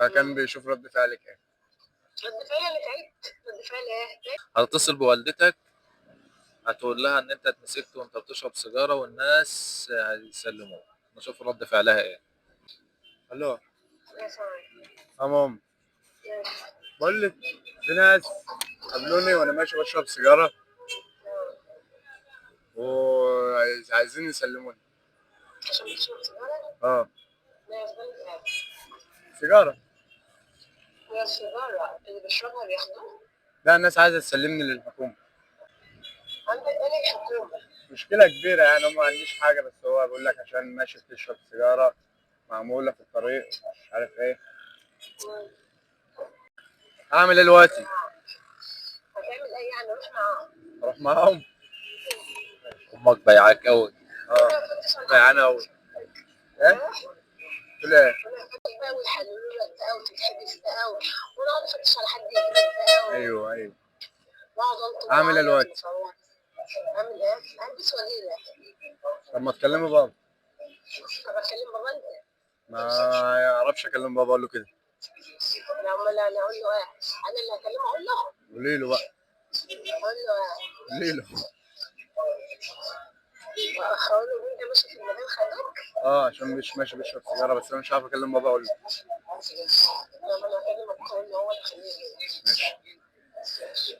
فكان بيشوف رد فعلك ايه. رد فعلي انا تعبت. رد فعلي ايه؟ هتتصل بوالدتك، هتقول لها ان انت اتمسكت وانت بتشرب سيجارة والناس هيسلموك. نشوف رد فعلها ايه. الو. يا سلام. يا ماما، بقول لك في ناس قابلوني وانا ماشي بشرب سيجارة وعايزين يسلموني. عشان بتشرب سيجارة؟ اه. لا يا زبالة. سيجارة. يا السيجارة اللي بشربها بياخدوه؟ لا، الناس عايزه تسلمني للحكومة. عندك ايه الحكومة؟ مشكلة كبيرة يعني، هم ما عنديش حاجة، بس هو بيقول لك عشان ماشي بتشرب سيجارة معمولة في الطريق مش عارف ايه. اعمل ايه دلوقتي؟ هتعمل ايه يعني؟ روح معاهم. اروح معاهم؟ امك بيعاك قوي. اه، بيعانا قوي. ايه؟ تقول ايه؟ بقى ويحللوا لك بقى وتتحبس بقى وانا اقعد افتش على حد يجيبك بقى. ايوه ايوه. واقعد انطب. اعمل ايه دلوقتي؟ اعمل ايه؟ البس واجيلك. طب ما تكلمي بابا. طب اكلم بابا انت؟ ما يعرفش اكلم بابا اقول له كده. لا امال انا اقول له ايه؟ انا اللي هكلمه اقول له؟ قولي له بقى. اقول له ايه؟ قولي له. اقول له انت ماشي في المكان خدوك؟ اه، عشان مش ماشي بشرب سيجارة، بس انا مش عارف اكلم بابا اقول له. لا ما انا هكلم ابوك اقول له هو اللي خليه يجي. ماشي.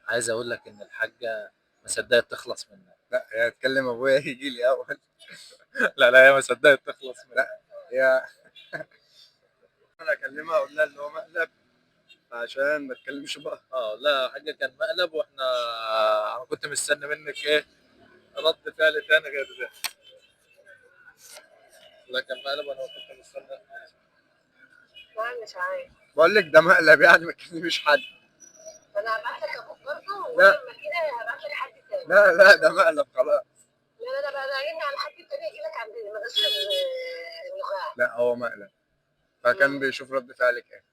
عايز اقول لك ان الحاجة ما صدقت تخلص منك. لا، هي تكلم ابويا يجي لي اول. لا لا، هي ما صدقت تخلص منك. لا هي انا اكلمها اقول لها اللي هو مقلب عشان ما تكلمش بقى. اه لا يا حاجة، كان مقلب، واحنا انا كنت مستني منك ايه رد فعل تاني غير ده. لا كان مقلب وانا كنت مستني. نعم يا سعيد. بقول لك ده مقلب يعني، ما تكلميش حد. انا هبعت لك ابوك برضه، لا. ولما كده هبعت لك حد تاني. لا لا، ده مقلب خلاص. لا لا لا بقى، انا هرن على حد تاني يجي لك عند مدرسه النخاع. لا هو مقلب، فكان بيشوف رد فعلك ايه.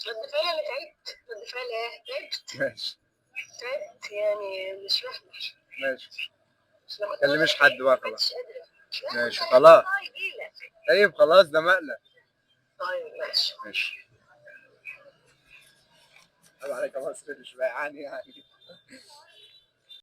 رد فعلي انا تعبت. رد فعلي ايه؟ تعبت. ماشي. تعبت يعني، مش فاهمه. ماشي. مش أنا كنت تكلميش بقول لك حد بقى ما خلاص. كنتش قادرة. لا، ماشي، كنت خلاص. عايزة يجيلك. طيب خلاص، ده مقلب. طيب ماشي. ماشي. عيب عليك يا مصر، مش بيعاني يعني.